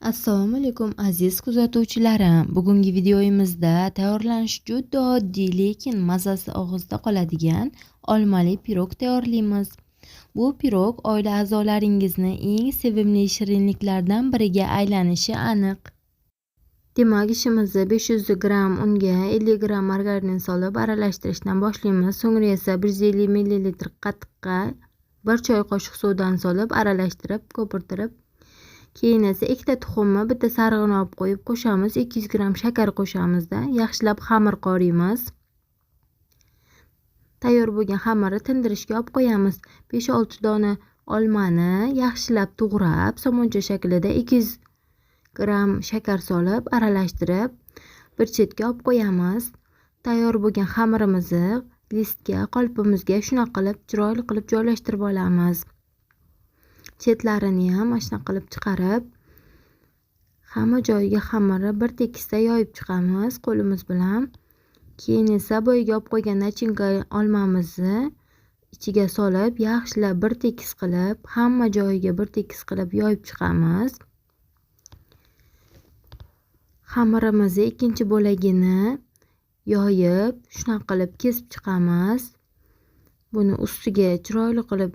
Assalomu alaykum aziz kuzatuvchilarim. Bugungi videoyimizda tayyorlanishi juda oddiy, lekin mazasi og'izda qoladigan olmali pirog tayyorlaymiz. Bu pirog oila a'zolaringizni eng sevimli shirinliklardan biriga aylanishi aniq. Demak, ishimizni 500 gramm unga 50 gramm margarin solib aralashtirishdan boshlaymiz. So'ngra esa 150 ml qatiqqa 1 choy qoshiq suvdan solib aralashtirib, ko'pirtirib, keyin esa 2 ta tuxumni bitta sarig'ini olib qo'yib qo'shamiz. 200 gramm shakar qo'shamizda, yaxshilab xamir qoriymiz. Tayyor bo'lgan xamirni tindirishga olib qo'yamiz. 5-6 dona olmani yaxshilab to'g'rab, somoncha shaklida 200 gramm shakar solib aralashtirib, bir chetga olib qo'yamiz. Tayyor bo'lgan xamirimizni listga, qolipimizga shunaqa qilib chiroyli qilib joylashtirib olamiz. Chetlarini ham mana shunaqa qilib chiqarib, hamma joyiga xamirni bir tekisda yoyib chiqamiz qo'limiz bilan. Keyin esa boyaga olib qo'ygan nachinka olmamizni ichiga solib, yaxshilab bir tekis qilib, hamma joyiga bir tekis qilib yoyib chiqamiz. Xamirimizni ikkinchi bo'lagini yoyib, shunaqa qilib kesib chiqamiz. Buni ustiga chiroyli qilib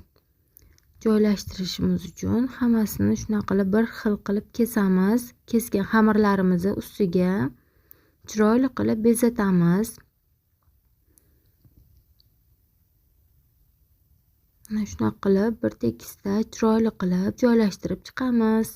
joylashtirishimiz uchun hammasini shunaqa qilib bir xil qilib kesamiz. Kesgan xamirlarimizni ustiga chiroyli qilib bezatamiz. Mana shunaqa qilib bir tekisda chiroyli qilib joylashtirib chiqamiz.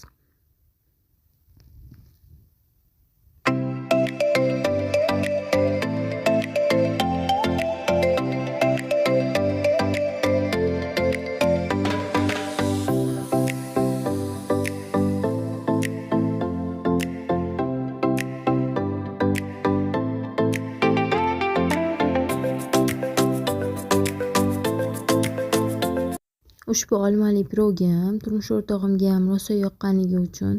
Ushbu olmali pirogim turmush o'rtog'imga ham rosa yoqqanligi uchun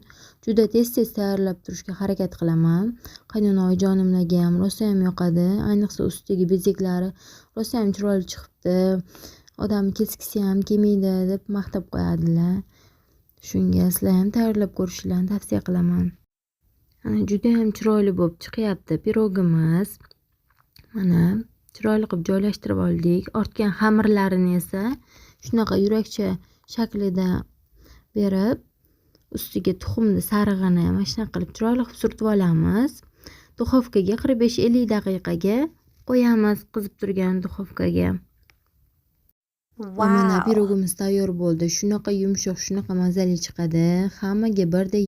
juda tez-tez tayyorlab turishga harakat qilaman. Qaynona oyijonimlarga ham rosa ham yoqadi. Ayniqsa ustidagi bezaklari rosa ham chiroyli chiqibdi. Odam keskisi ham kelmaydi deb maqtab qo'yadilar. Shunga sizlar ham tayyorlab ko'rishingizni tavsiya qilaman. Mana juda ham chiroyli bo'lib chiqyapti pirogimiz. Mana chiroyli qilib joylashtirib oldik. Ortgan xamirlarini esa shunaqa yurakcha shaklida berib, ustiga tuxumni sarig'ini mana shunaqa qilib chiroyli qilib surtib olamiz. Duxovkaga 45-50 daqiqaga qo'yamiz, qizib turgan duxovkaga. Va mana pirogimiz tayyor bo'ldi. Shunaqa yumshoq, shunaqa mazali chiqadi. Hammaga birdek